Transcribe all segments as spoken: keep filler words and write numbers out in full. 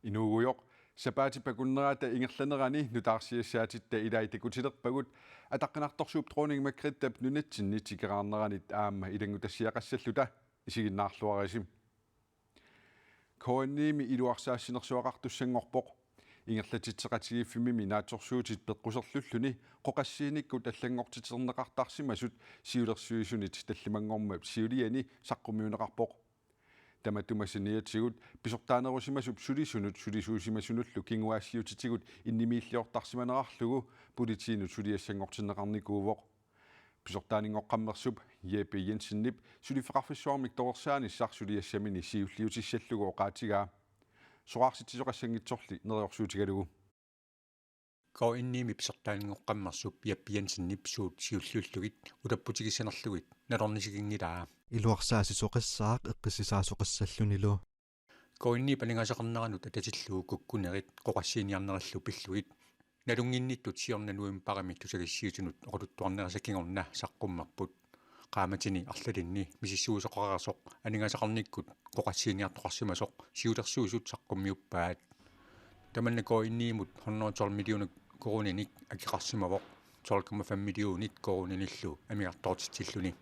Inuugujoq, sapaatip akunnerata ingerlanerani nutaarsiassaatitta ilai takutilerpagut, ataqqinartorsuup Dronning Margrethe nunatsinni tikeraarneranit aamma ilanngutassiaqassalluta. Isiginnaarluarisi. K N I-mi iluarsaassinersuaqartussanngorpoq. Ingerlatitseqatigiiffimmimi naatsorsuutit peqquserlulluni qoqassiinikkut allanngortiterneqartarsimasut siulersuisunit tallimanngormat siuliani saqqummiunneqarpoq. Tamatuma saniatigut pisortaanerusimasup sulisunut sulisuusimasunullu kinguaassiuutitigut innimiilliortarsimanerarlugu politiinut suliassanngortinneqarnikuuvoq. Pisortaaninngoqqammersup Jeppe Jensenip suliffeqarfissuarmik torersaanissaq suliassamini siulliutissallugu oqaatigaa. Soraarsitsisoqassanngitsorli neriorsuutigalugu. K N I-mi pisortaaninngoqqammersup Jeppe Jensenip suut siulliullugit utapputigissanerlugit nalornisiginngilaa. Iluarsaasisoqassaaq eqqissisaasoqassallunilu. K N I-p aningaasaqarneranut atatillugu kukkunerit qoqassiiniarnerillu pillugit nalunnginnittut siorna novembarimi tusagassiuutinut oqaluttuarnerisa kingorna saqqummerput. Qaammatini arlalinni misissuisoqareersoq aningaasaqarnikkut qoqassiiniartoqarsimasoq siulersuisut saqqummiuppaat. Tamanna K N I-mut hundrede og tolv millioner koruuninik akeqarsimavoq, tolv komma fem millionit koruuninillu amigartoortitsilluni.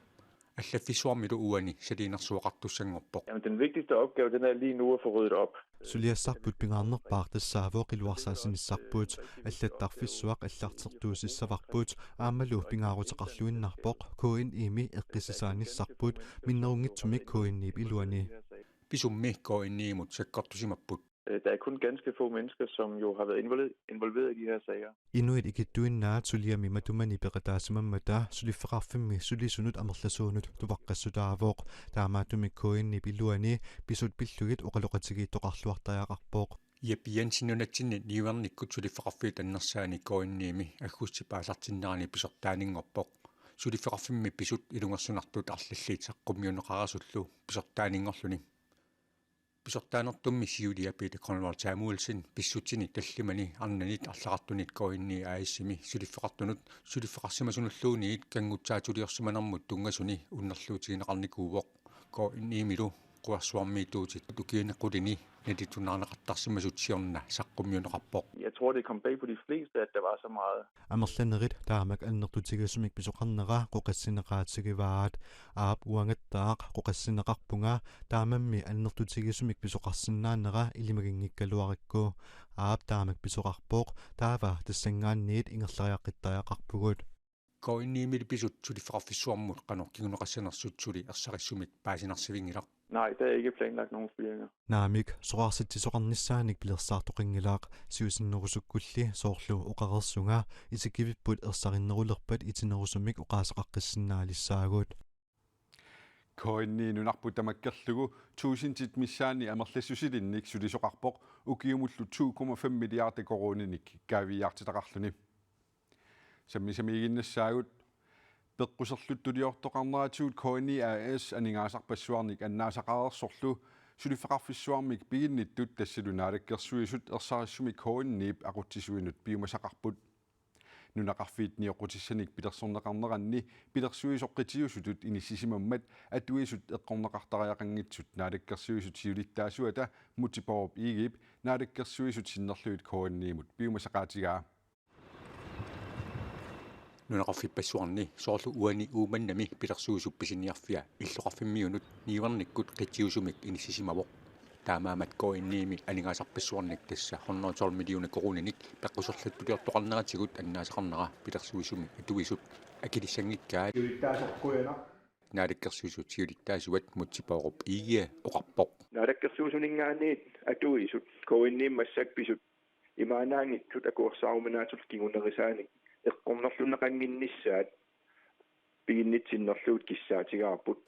Allaffissuarmilu uani saliinersuaqartussanngorpoq. Jamen, den vigtigste opgave, den er lige nu at få ryddet op. Suliassarput pingaarnerpaaq tassaavoq iluarsaasinissarput, allattarfissuaq allartertuusissavarput, aammalu pingaaruteqarluinnarpoq K N I-mi eqqissisaanissarput minnerunngitsumik K N I-p iluani. Pisummi K N I-mut sakkortusimapput. Øh, der er kun ganske få mennesker, som jo har været involveret, involveret i de her sager. Inuit ikittuinnaat suliami matumani peqataasimammata suliffeqarfimmi sulisunut amerlasuunut tupaqqassutaavoq. Taamaattumik K N I-p iluani pisut pillugit oqaloqatigiittoqarluartariaqarpoq. Jeppe Jensen nunatsinni niuernikkut suliffeqarfiup annersaani K N I-mi aggustip aasartinnerani pisortaaninngorpoq. Suliffeqarfimmi pisut ilungersunartut arlallit saqqummiunneqareersullu pisortaaninngorluni. Pisortaanertummi siulia Peter Grønvold Samuelsen pissutsini tallimani arnanit arlaqartunit K N I A/S-imi suliffeqartunut suliffeqarsimasunulluunniit kanngutsaatuliorsimanermut tunngasuni unnerluutigineqarnikuuvoq. K N I-milu quersuarmiittuutit ukiuni qulini nalitunaarneqartarsimasut siorna saqqummiunneqarpoq. Jeg tror, det kom bag på de fleste, at der var så meget. Amerlanerit taamak annertutigisumik pisoqarnera qoqassineqaatigivaat. Aap uangattaaq qoqassineqarpunga, taamammi annertutigisumik pisoqarsinnaanera ilimaginngikkaluarikku. Aap taamak pisoqarpoq, taava tassanngaanniit ingerlariaqqittariaqarpugut. K N I-milu pisut suliffeqarfissuarmut qanoq kinguneqassanersut suli ersarissumik paasinarsivinngilaq. Nej, der er ikke planlagt nogen fyringer. Naamik, soraarsitsisoqarnissaanik pilersaartoqanngilaq, siusinnerusukkulli soorlu oqareersunga isikkivipput ersarinnerulerpat itinerusumik oqaaseqaqqissinnaalissaagut. K N I nunarput tamakkerlugu tuusintit missaanni amerlassusilinnik sulisoqarpoq ukiumullu to komma fem milliarder koruuninik kaaviiaartitaqarluni. Sammisamiiginnassaagut. Peqquserluttuliortoqarneratigut K N I A/S aningaasarpassuarnik annaasaqareersorlu suliffeqarfissuarmik piginnittut tassalu Naalakkersuisut ersarissumik K N I-p aqutsisuinut piumasaqarput. Nunaqarfiit nioqqutissanik pilersorneqarneranni pilersuisoq qitiusutut inissisimammat atuisut eqqorneqartariaqanngitsut Naalakkersuisut siulittaasuata Múte Bourup Egedep Naalakkersuisut sinnerlugit K N I-mut piumasaqaatigaa. Nunaqarfippassuarni soorlu uani Uummannami pilersuisup pisiniarfia illoqarfimmiunut niuernikkut qitiusumik inissisimavoq. Taamaammat K N I-mi aningaasarpassuarnik tassa hundrede og tolv millioner koruuninik peqquserluttuliortoqarneratigut annaasaqarnera pilersuisumi atuisut akilissanngikkaat. Siulittaasoq qujanaq. Naalakkersuisut siulittaasuat Múte Bourup Egede oqarpoq. Naalakkersuisuninngaanniit atuisut K N I-mi massakkut pisut imaannaanngitsut akuersaaruminaatsut kingunerisaanik eqqornerlunneqannginnissaat piginnit sinnerlugit kissaatigaarput.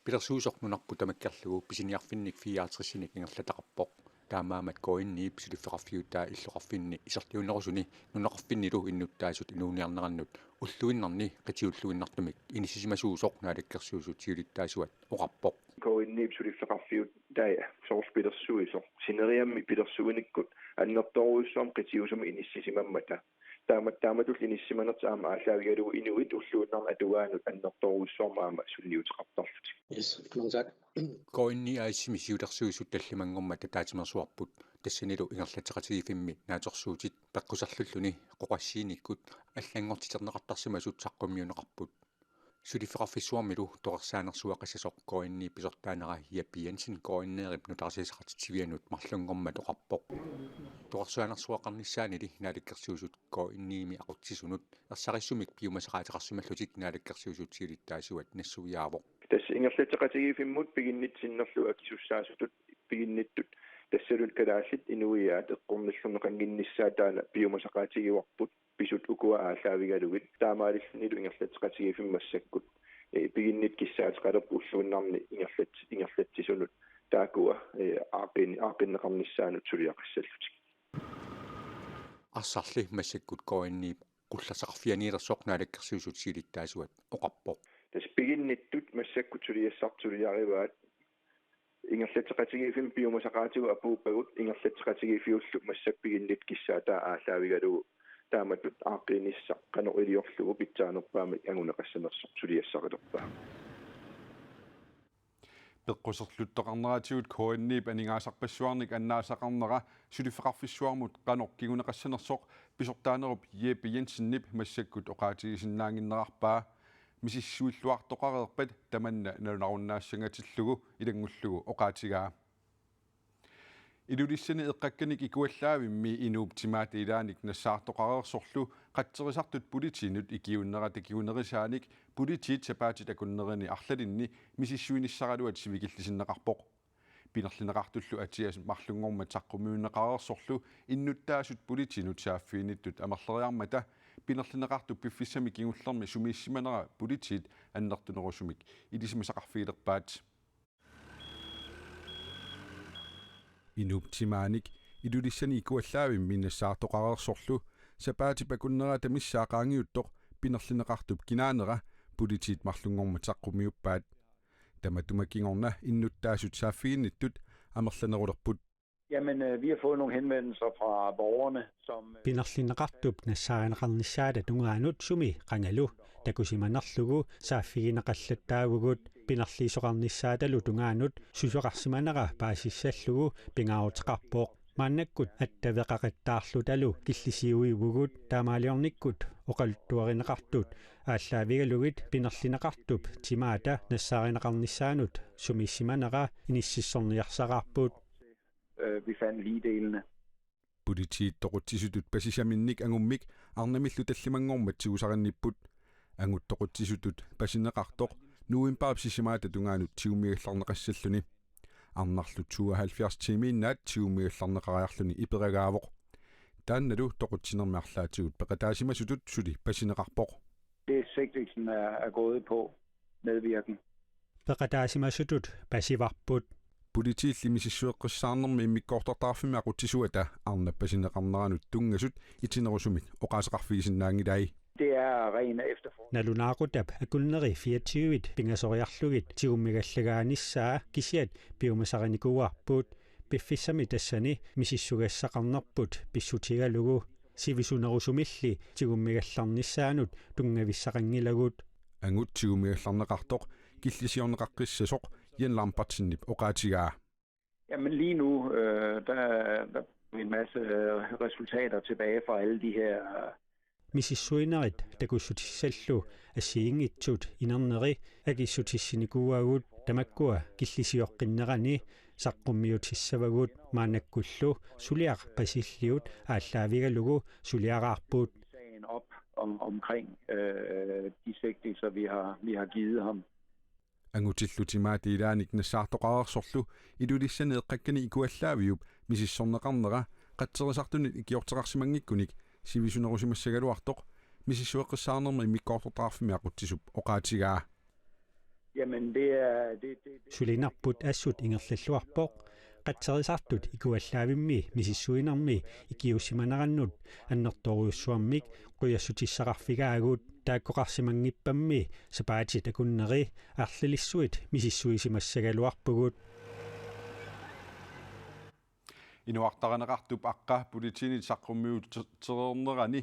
Pilersuisoq nunarput tamakkerlugu pisiniarfinnik fireoghalvtredsinik ingerlataqarpoq. Taamaammat K N I-p suliffeqarfiutaa illoqarfinni iserliunerusuni nunaqarfinnilu innuttaasut inuuniarnerannut ulluinnarni qitiulluinnartumik inissisimasuusoq Naalakkersuisut siulittaasuat oqarpoq. K N I-p suliffeqarfiutai soorlu pilersuisoq sineriammi pilersuinikkut annertoorujussuarmik qitiusumik inissisimammata. Taamat-, taamatulli inissimanertik aamma aallaavigalugu inuit ulluinnarni atugaannut annertoorujussuarmik aamma sunniuteqartarlutik. Yes, mange tak. K N I A/S-imi siulersuisut tallimanngormat ataatsimeersuarput, tassanilu ingerlatseqatigiiffimmi naatsorsuutit peqquserlulluni oqassiinikkut allanngortiterneqartarsimasut saqqummiunneqarput. Suliffeqarfissuarmilu toqorsaanersueqassasoq K N I pisortaanera Jeppe Jensen K N R-ip nutaarsiassaqartitsivianut marlunngormat oqarpoq. Toqorsaanersueqarnissaanili naalakkersuisut K N I-mi aqutsisunut ersarissumik piumasaqaateqarsimallutik naalakkersuisut siulittaasuat nassuiaavoq. Tassa ingerlatseqatigiiffimmut piginnit sinnerlugu akisussaasutut piginnittut, tassalu kalaallit inuiaat eqqornillerneqannginnissaat taanna piumasaqaatigivarput, pisut ukua aallaavigalugit, taamaalillunilu ingerlatseqatigiiffimmi massakkut ee, piginnit kissaateqalerput ulluinnarni ingerlat-, ingerlatsisunut taakkua, ee, aaqqin-, aaqqinneqarnissaannut suliaqassallutik. Arsarli massakkut K N I-p qullersaqarfianiilersoq naalakkersuisut siulittaasuat oqarpoq. Tassa piginnittut massakkut suliassartut suliarivaat, ingerlatseqatigiiffimmi piumasaqaatigut apuuppagut, ingerlatseqatigiiffiullu massakkut piginnit kissaataa aallaavigalugu taamatut aaqqiinissaq qanoq iliorlugu pitsaanerpaamik anguneqassanersoq suliassarilerpaa. Peqquserluttoqarneratigut K N I-p aningaasarpassuarnik annaasaqarnera suliffeqarfissuarmut qanoq kinguneqassanersoq pisortaanerup Jeppe Jensenip massakkut oqaatigisinnaannginnerarpaa. Misissuilluartoqareerpat tamanna nalunarunnaassangatillugu ilanngullugu oqaatigaa. Ilulissani eqqakkanik ikuallaavimmi inuup timaata ilaannik nassaartoqareersorlu qatserisartut politiinut ikiuunnerata kingunerisaanik politiit sapaatit akunnerini arlalinni misissuinissaraluat sivikillisinneqarpoq. Pinerlineqartullu atiasut marlunngormat saqqummiunneqareersorlu innuttaasut politiinut saaffiginnittut amerleriarmata pinerlineqartup piffissami kingullermi sumiissimanera politiit annertunerusumik ilisimasaqarfigilerpaat. Inuup timaanik Ilulissani ikuallaavimmi nassaartoqareersorlu sapaatip akunnerata missaa qaangiuttoq pinerlineqartup kinaanera politiit marlunngormat saqqummiuppaat. Tamatuma kingorna innuttaasut saaffiginnittut amerlanerulerput. Jamen, øh, vi har fået nogle henvendelser fra borgerne, som... Øh, pinerlineqartup nassaarineqarnissaata tungaanut sumi qangalu takusimanerlugu saaffigineqallattaavugut, pinerliisoqarnissaatalu tungaanut susoqarsimanera paasissallugu pingaaruteqarpoq. Maannakkut attaveqaqattaarlutalu killisiuivugut, taamaaliornikkut oqaluttuarineqartut aallaavigalugit pinerlineqartup timaata nassaarineqarnissaanut sumiissimanera inississorniarsaraarput. Øh, vi fandt lige delene. Politiit toqutsisutut pasisaminnik angummik arnamillu tallimanngormat tigusarinnipput. Angut toqutsisutut pasineqartoq novembarip sisamaatungaanut tigummigallarneqassalluni. Arnarlu tooghalvfjerds tiimiinnaat tigummigallarneqariarluni iperagaavoq. Taannalu toqutsinermi arlaatigut peqataasimasutut suli pasineqarpoq. Det sigtelsen er, er gået på, medvirken. Peqataasimasutut pasivarput. Politiilli misissueqqissaarnermi immikkoortortaqarfimmi aqutsisuata arnap pasineqarneranut tunngasut itinerusumik oqaaseqarfigisinnaanngilai. Det er ren efterforskning. Nalunaaqutap akunneri fireogtyve pingasoriarlugit tigummigallagaanissaa kisiat piumasarinikuuarput. Piffissami tassani misissugassaqarnerput pissutigalugu sivisunerusumilli tigummigallarnissaanut tunngavissaqanngilagut. Angut tigummigallarneqartoq killisiorneqaqqissasoq Jan Lambertsenip oqaatigaa. Jamen lige nu, øh, der, der er en masse, øh, resultater tilbage fra alle de her, øh... Misissuinerit takussutissallu assigiinngitsut inerneri akissutissinikuuagut, tamakkua killisioqqinnerani saqqummiutissavagut. Maannakkullu suliaq Basilliut aallaavigalugu suliaraarput. Sagen op om, omkring, øh, de sigtelser, vi har, vi har givet ham. Angutillu timaata ilaanik nassaartoqareersorlu Ilulissani eqqakkani ikuallaaviup misissorneqarnera qatserisartunit ikiorteqarsimanngikkunik sivisunerusimassagaluartoq misissueqqissaarnermi immikkoortortaqarfimmi aqutsisup oqaatigaa. Jamen, det er, det, det, det... Sulinerput assut ingerlalluarpoq. Qatserisartut ikuallaavimmi misissuinermi ikiuussimanerannut annertoorujussuarmik qujassutissaqarfigaagut. Taakkoqarsimanngippammi sapaatit akunneri arlalissuit misissuisimassagaluarpugut. Inuartarineqartup aqqa politiinit saqqummiutereernerani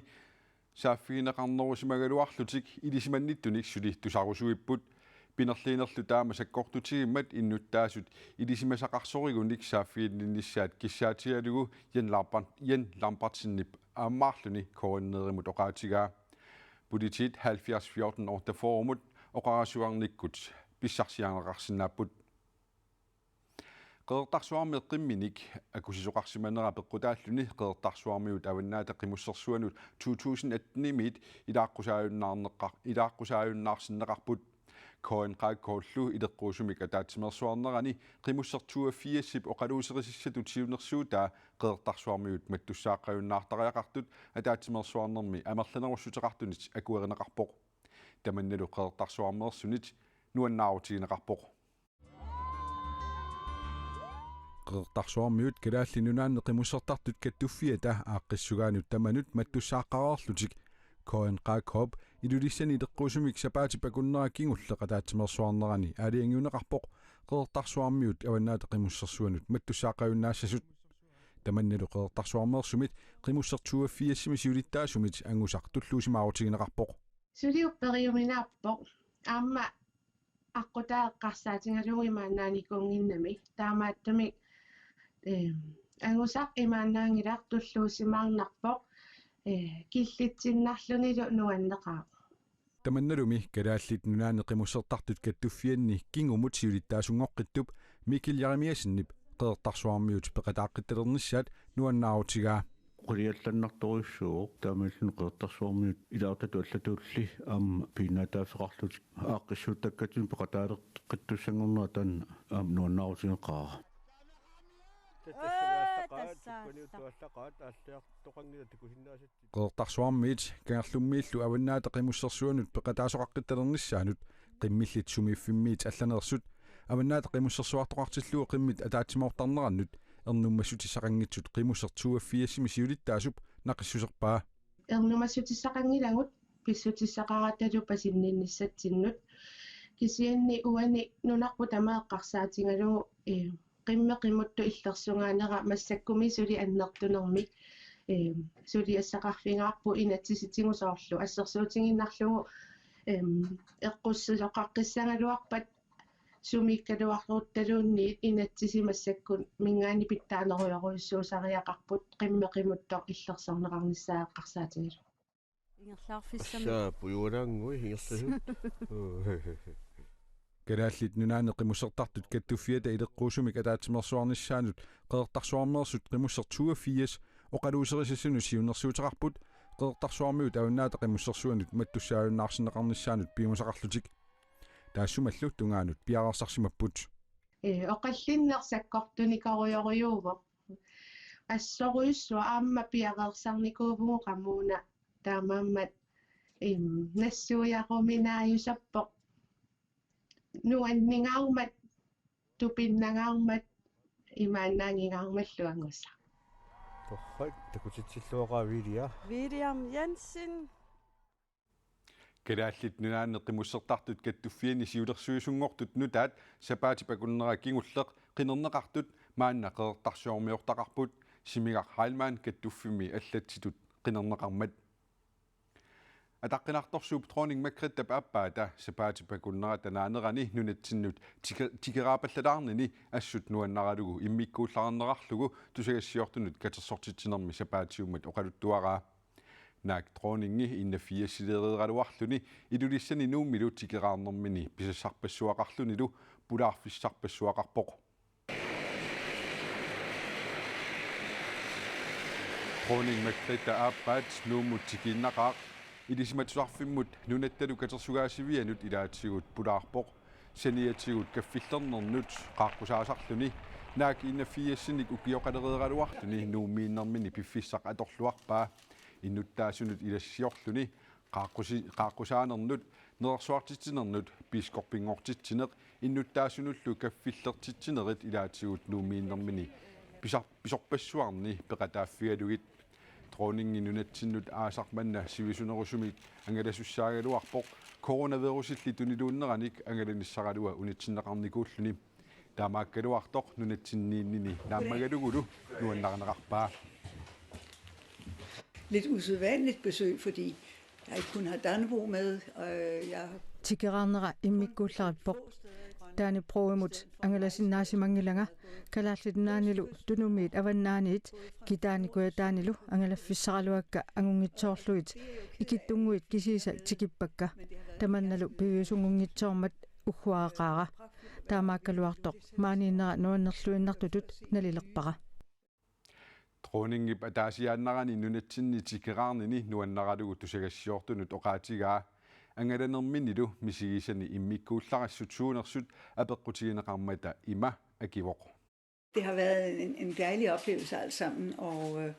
saaffigineqarnerusimagaluarlutik ilisimannittunik suli tusarusuipput. Pinerliinerlu taama sakkortutigimmat innuttaasut ilisimasaqarsorigunik saaffiginninnissaat kissaatigalugu Jan Lambert-, Jan Lambertsenip aammaarluni K N R-imut oqaatigaa. Politiit halvfjerds fjorten otteogfyrre-mut oqarasuarnikkut pissarsiarineqarsinnaapput. Qeqertarsuarmi qimminik akusisoqarsimanera peqqutaalluni Qeqertarsuarmiut Avannaata Qimussersuanut to tusind atten-imiit ilaaqqusaajunnaarneqar-, ilaaqqusaajunnaarsinneqarput. K N Q K-llu ileqquusumik ataatsimeersuarnerani Qimusseq toogfirsip oqaluuserisissatut siunnersuutaa Qeqertarsuarmiut mattussaaqqajunnaartariaqartut ataatsimeersuarnermi amerlanerussuteqartunit akuerineqarpoq. Tamannalu Qeqertarsuarmeersunit nuannaarutigineqarpoq. Qeqertarsuarmiut Kalaallit Nunaanni Qimussertartut Kattuffiata aaqqissugaanut tamanut mattussaaqqareerlutik K N Q K-p Ilulissani ileqquusumik sapaatip akunnera kingulleq ataatsimeersuarnerani aalajangiunneqarpoq Qeqertarsuarmiut Avannaata Qimussersuanut mattussaaqqajunnaassasut. Tamannalu Qeqertarsuarmeersumit Qimusseq toogfirsimi siulittaasumit angusaq tulluusimaarutigineqarpoq. Suli upperiuminaappoq. Aamma aqqutaa eqqarsaatigalugu imaannaanikuunnginnami. Taamaattumik, eh, angusaq imaannaanngilaq, tulluusimaarnarpoq, eh, killitsinnarlunilu nuanneqaaq. Tamannalumi Kalaallit Nunaanni Qimussertartut Kattuffianni kingumut siulittaasunngoqqittup Mikkel Jeremiassenip Qeqertarsuarmiut peqataaqqittalernissaat nuannaarutigaa. Oqiliallannartorujussuuvoq, taamaalilluni Qeqertarsuarmiut ilaartatut allatulli aamma piginnaatitaaffeqarlutik aaqqissuuttakkatsinnik peqataaleqqittussanngornerat taanna aamma nuannaarutigeqaara. Ee, tassaallaq. Qeqertarsuarmiit Kangerlummiillu Avannaata Qimussersuanut peqataasoqaqqittalernissaanut qimmillit sumiiffimmiit allaneersut Avannaata Qimussersuartoqartillugu qimmit ataatsimoortarnerannut ernumassutissaqanngitsut Qimusseq toogfirsimi siulittaasup naqissuserpaa. Ernumassutissaqanngilagut pissutissaqaratalu pasinninnissatsinnut. Kisianni uani nunarput tamaat eqqarsaatigalugu, eh, qimmit qimuttut illersugaanera massakkummi suli annertunermik, eh, suliassaqarfigaarput inatsisitigut soorlu assersuutigiinnarlugu, em, eqqussisoqaqqissagaluarpat sumiikkaluaruttaluunniit inatsisit massakkumminngaanniit pitsaanerujorujussuusariaqarput qimmit qimuttoq illersorneqarnissaa eqqarsaatigalugu. Ingerlaarfissamik. Assa pujualaanngui ingerlasut. Kalaallit Nunaanni Qimussertartut Kattuffiata ileqquusumik ataatsimeersuarnissaanut Qeqertarsuarmeersut Qimusseq toogfirs oqaluuserisassanut siunnersuuteqarput Qeqertarsuarmiut Avannaata Qimussersuanut mattussaajunnaarsinneqarnissaanut piumasaqarlutik. Taassumalu tungaanut piareersarsimapput. Ee, oqallinneq sakkortunikorujussuuvoq. Assorujussuaq aamma piareersarnikuuvugut qamuuna, taamaammat, em, nassuiaruminaajusarpoq. Nuanningaarmat, tupinnangaarmat, imaannaanngingaarmallu angusaq. Torrak, takutitsilluaqaaq Vilja. William Jensen. Kalaallit Nunaanni Qimussertartut Kattuffianni siulersuisunngortut nutaat sapaatip akunnera kingulleq qinerneqartut maanna Qeqertarsuarmiortaqarput, Simigaq Heilmann kattuffimmi allatsitut qinerneqarmat. Ataqqinartorsuup Dronning Margrethe aappaata sapaatip akunnera tanaanerani nunatsinnut tike-, tikeraapallalaarnini assut nuannaralugu immikkuullaarneqarlugu tusagassiortunut katersortitsinermi sapaatiummat oqaluttuaraa. Naak dronningi enogfirsileereeraluarluni Ilulissani Nuummilu tikeraarnermini pisassarpassuaqarlunilu pulaarfissarpassuaqarpoq. Dronning Margrethe aappaat Nuummut tikiinnaqaaq. Ilisimatusarfimmut Nunattalu Katersugaasivianut ilaatigut pulaarpoq. Saniatigut kaffillernernut qaaqqusaasarluni. Naak enogfirsinik ukioqalereeraluarluni Nuummiinnermini piffissaq atorluarpaa. Innuttaasunut ilassiorluni qaaqqusi-, qaaqqusaanernut, nerersuartitsinernut, biskoppinngortitsineq, innuttaasunullu kaffillertitsinerit ilaatigut Nuummiinnermini pisa-, pisorpassuarni peqataaffigalugit. Dronningi nunatsinnut aasaq manna sivisunerusumik angalasussaagaluarpoq coronavirusilli tuniluunneranik angalanissaralua unitsinneqarnikuulluni. Taamaakkaluartoq nunatsinniinnini naammagalugulu nuannarineqarpaa. Lidt usædvanligt besøg, fordi Jeg kunne have Dannebrog med, og jeg har Tikeraarnera immikkuullarippoq. Dannebrogimut angalasinnaasimannginnama Kalaallit Nunaannilu Tunumiit Avannaaniit Kitaani Kujataanilu angalaffissaraluakka angunngitsoorlugit ikittunnguit kisiisa tikippakka. Tamannalu piviusunngunngitsoormat ugguareqaara. Taamaakkaluartoq maaniinnera nuannerluinnartutut nalilerpara. Dronningip ataasiaannarani nunatsinni tikeraarnini nuannaralugu tusagassiortunut oqaatigaa angalanerminilu misigisani immikkuullarissut suunersut apeqqutigineqarmata ima akivoq. Det har været en, en dejlig oplevelse alt sammen, og øh,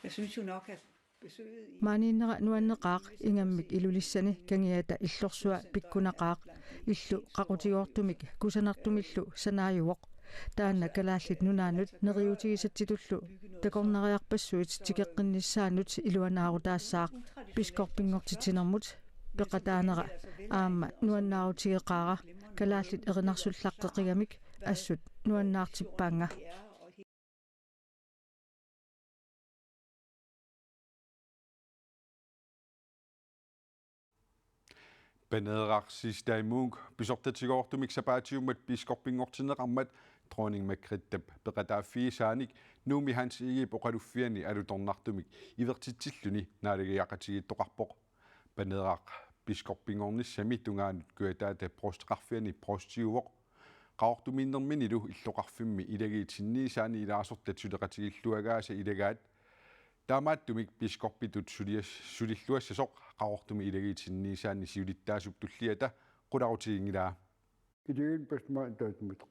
jeg synes jo nok, at besøget i Maaniinnera nuanneqaaq, ingammik Ilulissani Kangiata Illorsua pikkunaqaaq, illu qaqutigoortumik kusanartumillu sanaajuvoq. Taanna Kalaallit Nunaannut neriuutigisatsitullu takornariarpassuit tikeqqinnissaannut iluanaarutaassaaq. Biskoppinngortitsinermut peqataanera aamma nuannaarutigeqaara, kalaallit erinarsullaqqeqigamik assut nuannaartippaannga. Paneeraq Siegstad Munk pisortatigoortumik sapaatiummat biskoppinngortinneqarmat Dronning Margrethep peqataaffigisaanik Nuummi Hans Egedep oqaluffiani alutornartumik ivertitsilluni naalagiaqatigiittoqarpoq. Paneeraq biskoppinngornissami tungaanut Kujataata provsteqarfiani provstiuvoq. Qaqortumiinnerminilu illoqarfimmi ilagiit sinniisaanni ilaasortat suleqatigilluagaasa ilagaat. Taamaattumik biskoppitut sulias-, sulilluassasoq Qaqortumi ilagiit sinniisaanni siulittaasup tulliata qularutiginngilaa. Ilagin pasma taatmit.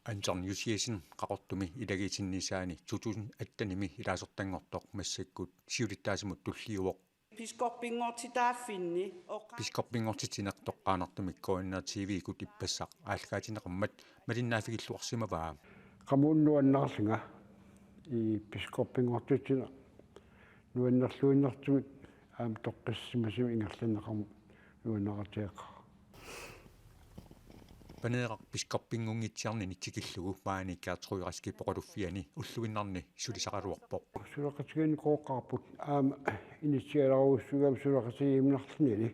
Anton Jussiassen Qaqortumi ilagiit sinniisaanni to tusind attenimi ilaasortanngortoq massakkut siulittaasimut tulliuvoq. Biskoppinngortitaaffinni oqa- Biskoppinngortitsineq toqqaannartumik K N R T V-kkut ippassaq aallakaatinneqarmat malinnaaffigilluarsimavaa. Qamuunnuannaarlunga i biskoppinngortitsineq nuannerluinnartumik aamma toqqissisimasumik ingerlanneqarmat nuannaarutigeqaara. Paneeraq biskoppinngunngitsiarnini tikillugu maani Gertrud Raskip oqaluffiani ulluinnarni sulisaraluarpoq. Suleqatigiinneqooqaarput aamma inissialarujussuugami suleqatigiinnarlunili.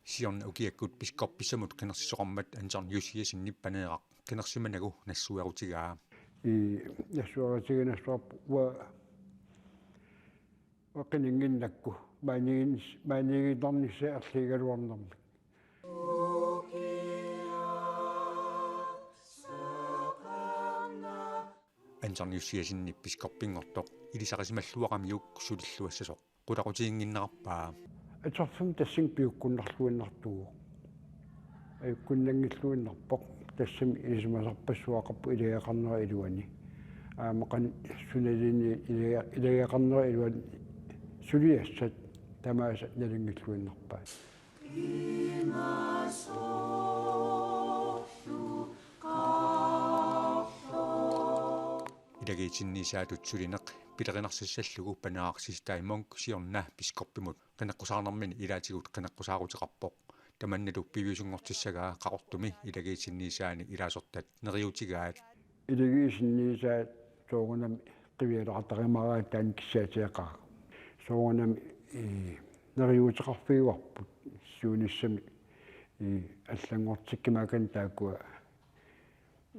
Siorna ukiakkut biskoppissamut qinersisoqarmat Anton Jussiassenip Paneeraq qinersimanagu nassuerutigaa. I nassuerutigiinnassuarput uanga uanga qininnginnakku maaniinngin-, maaniinnginnarnissaa erligigaluarnermik. Anton Jussiassenip biskoppinngortoq ilisarisimalluaramiuk sulilluassasoq qulaqutiginnginnerarpaa. Atorfimmi tassani piukkunnarluinnartuuvoq. Ajukkunnanngilluinnarpoq, tassami ilisimasarpassuaqarpoq ilageqarnera iluani. Aamma qanoq sunaluunniit ilage-, ilageqarnera iluani suliassat tamaasa nalinngilluinnarpaat. Ilagiit sinniisaatut sulineq pilerinarsassarlugu Paneeraq Siegstad Munk siorna biskoppimut qineqqusaarnermini ilaatigut qineqqusaaruteqarpoq. Tamannalu piviusunngortissagaa Qaqortumi ilagiit sinniisaanni ilaasortat neriuutigaat. Ilagiit sinniisaat soorunami qivialaartarumaaraat taanna kissaatigeqaara. Soorunami, ii, neriuuteqarfigivarput siunissami, ii, allanngortikkumaakkanik taakkua,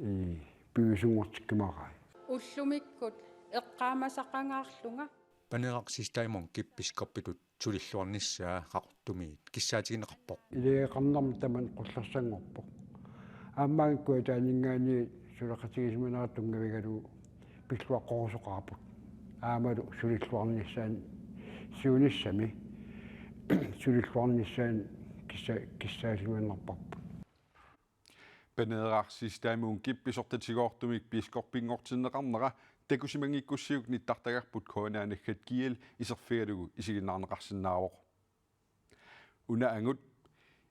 ii, piviusunngortikkumaaraat. Ullumikkut eqqaamasaqangaarlunga. Paneeraq Siegstad Munkip biskoppitut sulilluarnissaa Qaqortumiit kissaatigineqarpoq. Ilageqarnermut tamanna qullersanngorpoq. Aamma Kujataaninngaanniit suleqatigisimanera tunngavigalugu pilluaqqorusoqaarput. Aammalu sulilluarnissaanut siunissami sulilluarnissaanut kissa-, kissaalluinnarparput. Paneeraq Siegstad Munkip pisortatigoortumik biskoppinngortinneqarnera takusimanngikkussiuk nittartagarput K N A naggat G L iserfigalugu isiginnaarneqarsinnaavoq. Una angut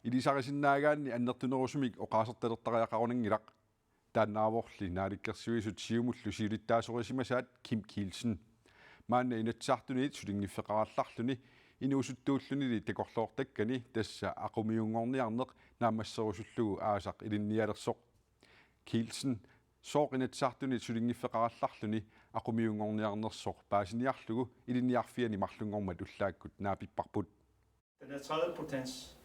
ilisarisinnaagaanni annertunerusumik oqaasertalertariaqarunanngilaq. Taannaavorli Naalakkersuisut Siumullu siulittaasorisimasaat Kim Kielsen. Maanna Inatsisartuniit sulinngiffeqarallarluni inuusuttuullunili takorloortakkani tassa aqumiunngorniarneq naammasserusullugu aasaq ilinnialersoq. Kielsen sooq Inatsisartuniit sulinngiffeqarallarluni aqumiunngorniarnersoq paasiniarlugu ilinniarfiani marlunngormat ullaakkut naapipparput. Den her tredje potens.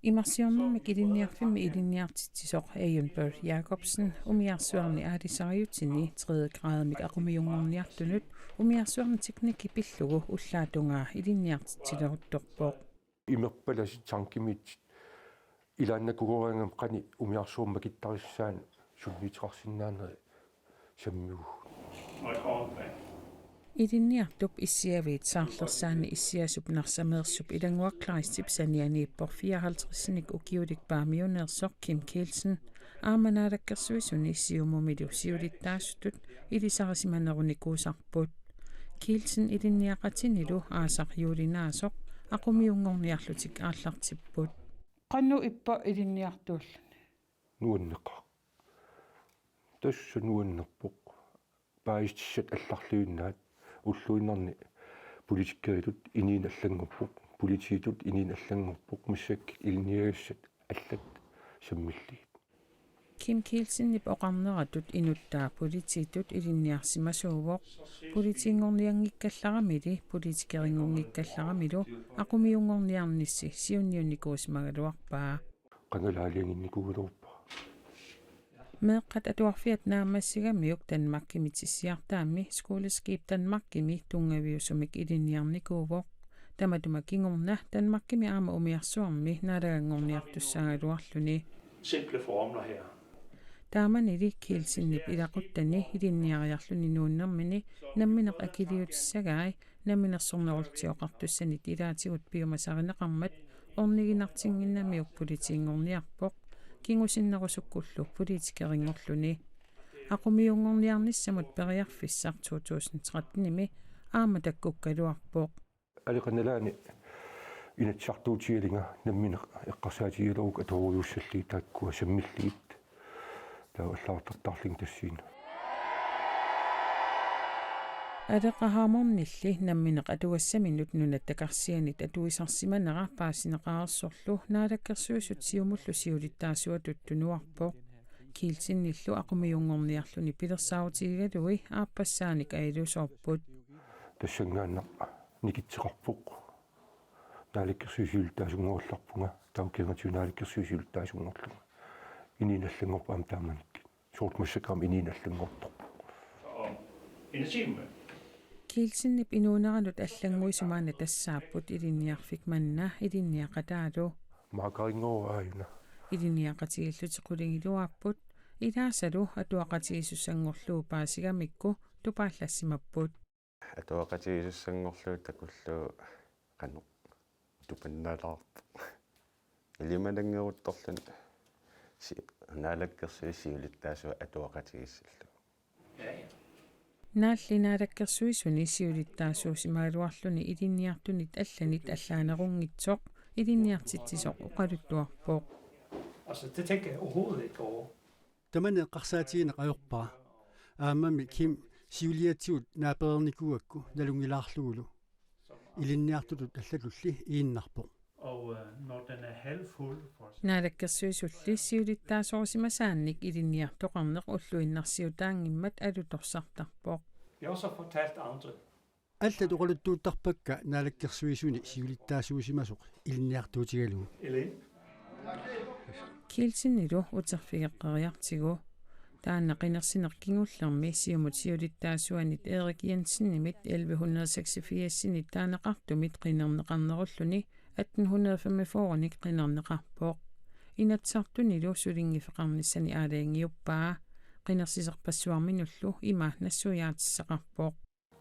Imarsiornermik ilinniarfimmi ilinniartitsisoq Eyunn Børth Jakobsen umiarsuarni aalisariutini tredje gradimik aqumiunngorniartunut umiarsuarni teknikki pillugu ullaatungaa ilinniartitsileruttorpoq. Imerpalasi tankimit ilaannakugoorianngam qani umiarsuarmik makittarissaanut sunniuteqarsinnaaneri sammivugut. Ilinniartup issiaviit saarlersaanni issiasup narsameersup Ilannguaq Kleistip sanianiippoq fireoghalvtredsinik ukiulik paamiuneersoq Kim Kielsen aamma Naalakkersuisuni Siumumilu siulittaasutut ilisarisimanerunikuusarput. Kielsen ilinniaqatinilu aasaq juulinaasoq aqumiunngorniarlutik aallartipput. Qanoq ippa ilinniartuulluni? Nuanneqaaq. Tassa nuannerpoq. Paasissutissat allarluinnaat ulluinnarni politikeritut inuuneq allanngorpoq, politiitut inuuneq allanngorpoq, massakkut ilinniagassat allat sammillugit. Kim Kielsenip oqarneratut inuttaa politiitut ilinniarsimasuuvoq. Politiinngornianngikkallaramili, politikerinngorngikkallaramilu aqumiunngorniarnissi siunniunnikuusimagaluarpaa. Qangali aalajanginnikuugaluarpara. Meeqqat atuarfiat naammassigamiuk Danmarkimi tissiartaammi Skoleskib Danmarkimi tunngaviusumik ilinniarnikuuvoq. Tamatuma kingorna Danmarkimi aamma umiarsuarmi naalaganngorniartussaagaluarluni. Simple formler her. Taamanili Kielsenip ilaquttani ilinniariarluni nuunnermini nammineq akiliutissagai namminersornerullutik oqartussanit ilaatigut piumasarineqarmat orniginartinnginnamiuk politiinngorniarpoq kingusinnerusukkullu politikerinngorluni. Aqumiunngorniarnissamut periarfissaq to tusind trettenimi aamma takkukkaluarpoq. Aali Qanalaani Inatsisartuutigalugu nammineq eqqarsaatigigalugu atuarujussuussallugu taakkua sammillugit. Taava allagartartarlunga tassani. Aleqa Hammondilli nammineq atugassaminut nunatta karsianit atuisarsimanera paasineqareersorlu Naalakkersuisut Siumullu siulittaasuatut tunuarpoq. Kielsenillu aqumiunngorniarluni pilersaarutigigalugit aappassaanik ajuusoorput. Tassanngaannaq nikitseqarpoq. Naalakkersuisut siulittaasunngorillarpunga, taava kingornatigut naalakkersuisut siulittaasunngorlunga. Inuuneq allanngorpoq aamma taamanikkut. Soorlu massakkut aamma inuuneq allanngortoq. Kielsenip inuuneranut allannguisut maanna tassaapput ilinniarfik manna ilinniaqataalu. Maakarinngoruaajuna. Ilinniaqatigiillutik qulingiluaapput, ilaasalu atuaqatigiissussanngorlugu paasigamikku tupaallassimapput. Atuaqatigiissussanngorlugu takullugu qanoq tupannalaarpoq. Ilimananngeruttorluni si-, Naalakkersuisut siulittaasuat atuaqatigiissallugu. Naalli Naalakkersuisuni siulittaasuusimagaluarluni ilinniartunit allanit allaanerunngitsoq ilinniartitsisoq oqaluttuarpoq. Altså, det tænker jeg overhovedet ikke over. Tamanna eqqarsaatigineq ajorpara. Aammami Kim siuliatigut naapereernikuugakku nalunngilaarlugulu. Ilinniartutut allatulli iinnarpoq. Og øh, når den er halvfuld, for eksempel. Naalakkersuisulli siulittaasorisimasaannik ilinniartoqarneq ulluinnarsiutaanngimmat alutorsartarpoq. Jeg har så fortalt andre. Allat oqaluttuuttarpakka Naalakkersuisuni siulittaasuusimasoq ilinniartuutigalugu. Elaine? Kielsenilu uterfigeqqeriartigu. Taanna qinersineq kingullermi Siumut siulittaasuanit Erik Jensenimit elleve hundrede seksogfirsinit taaneqartumit qinerneqarnerulluni atten hundrede femogfyrrenik qinerneqarpoq. Inatsisartunilu sulinngiffeqarnissani aalajangiuppaa. Qinersisarpassuarminullu ima nassuiaatissaqarpoq.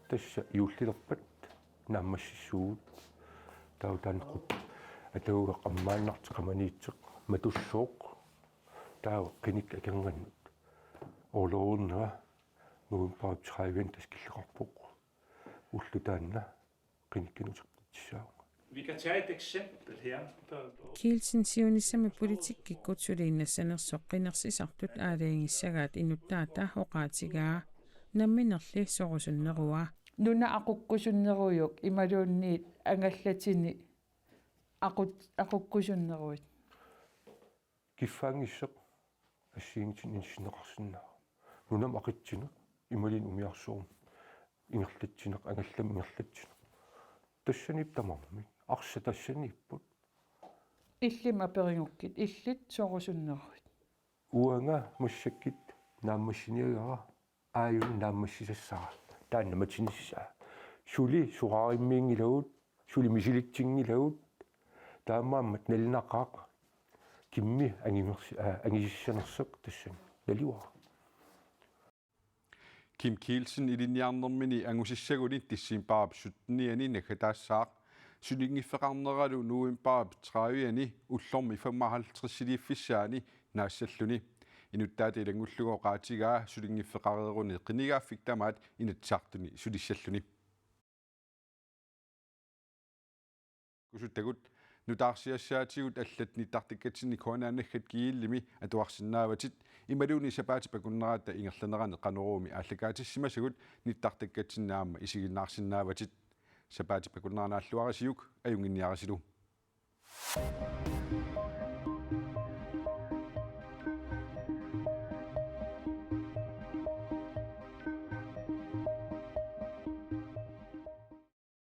Tassa juullilerpat naammassissuugut. Taava taanna qut-, atagugaq ammaannartoq qamaniittoq matussooq. Taava qinikkat akornannut orloviunnera novembarip tredive-ani tassa killeqarpoq. Ulloq taanna qinikkanik utertitsissaavunga. Vi kan tage et eksempel her. Kielsen siunissami politikkikkut suliinnassanersoq qinersisartut aalajangissagaat inuttaata oqaatigaa. Namminerli sorusunnerua. Nuna aqukkusunnerujuk imaluunniit angallatini aqut-, aqukkusunneruit. Kiffaanngissoq assigiinngitsunik inissinneqarsinnaavoq. Nunami aqitsineq, imaluunniit umiarsuarmi ingerlatsineq, angallammi ingerlatsineq. Tassaniippoq tamarmik. Arsaq tassaniipput. Illimmi aperigukkit, illit soorlu sunnerit? Uanga massakkut naammassiniagara aajuna naammassisassara. Taanna matinissaa. Suli soraarummiinngilagut, suli misilitsinngilagut, taamaammat nalunaqaaq kimmi angimersi-, aa, angisussanersoq tassani naluara. Kim Kielsen ilinniarnermini angusissaguni decembarip syttenianni naggataassaaq. Sulinngiffeqarneralu novembarip tredivianni ullormi femoghalvtredsiliiffissaani naassalluni. Inuttaata ilanngullugu oqaatigaa sulinngiffeqareeruni qinigaaffik tamaat Inatsisartuni sulissalluni. Kusuttagut nutaarsiassaatigut allat nittartakkatsinni K N R naggat G L-imi atuarsinnaavatit, imaluunniit sapaatip akunnerata ingerlanerani Qanoruumi aallakaatissimasagut nittartakkatsinni aamma isiginnaarsinnaavatit. Sapaatip akunnera naalluarisiuk, ajunnginniarisilu.